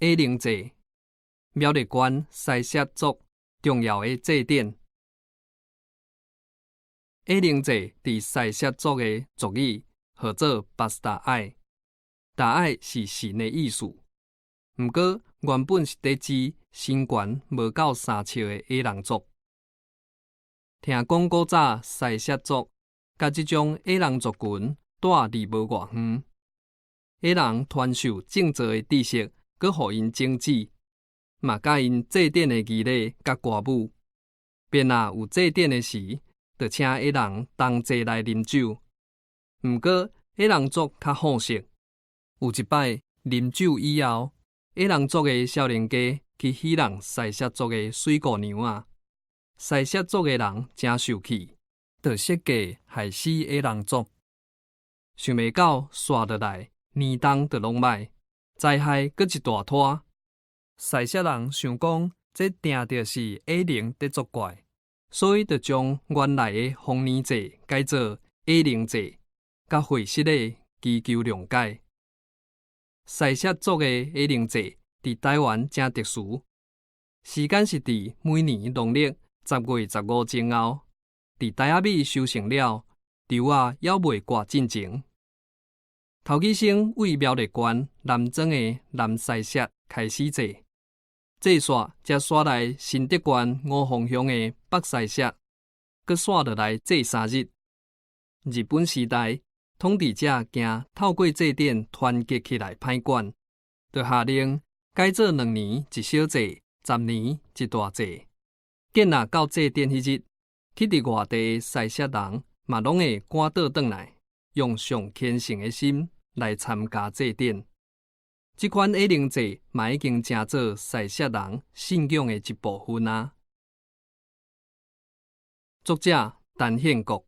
矮靈祭，苗栗縣獅捒族重要的祭典。矮靈祭佇獅捒族的族語號做巴斯達愛，達愛是神的意思。毋過原本是佇指身懸無夠3尺的矮人族。聽講古早獅捒族佮這種矮人族群蹛離無偌遠，矮人傳授種植的知識，閣予𪜶種子，嘛教𪜶祭典的儀禮佮歌舞。便若有祭典的時，就請矮人同齊來啉酒。毋過矮人族較好色，有一擺啉酒以後，矮人族的少年家去戲弄獅捒族的媠姑娘仔，獅捒族的人誠受氣，就設計害死矮人族。想袂到紲落來年冬就攏䆀，災害閣一大拖。獅捒人想講，這定著是矮靈佇作怪，所以就將原來的豐年祭改做矮靈祭，佮會失禮祈求諒解。獅捒族的矮靈祭佇臺灣誠特殊，時間是佇每年農曆10月15前後，佇台仔米收成了，稻仔猶未割進前。頭起先對苗栗縣南庄的南獅捒開始祭，祭煞才徙來新竹縣五峰鄉的北獅捒，閣紲落來祭3日。日本時代，統治者驚透過祭典團結起來歹管，就下令改做2年一小祭，10年一大祭。見若到祭典彼日，去佇外地的獅捒人嘛攏會趕倒轉來，用上虔誠的心來參加祭典。這款矮靈祭嘛已經成做獅捒人信仰的一部分啊。作者陳憲國。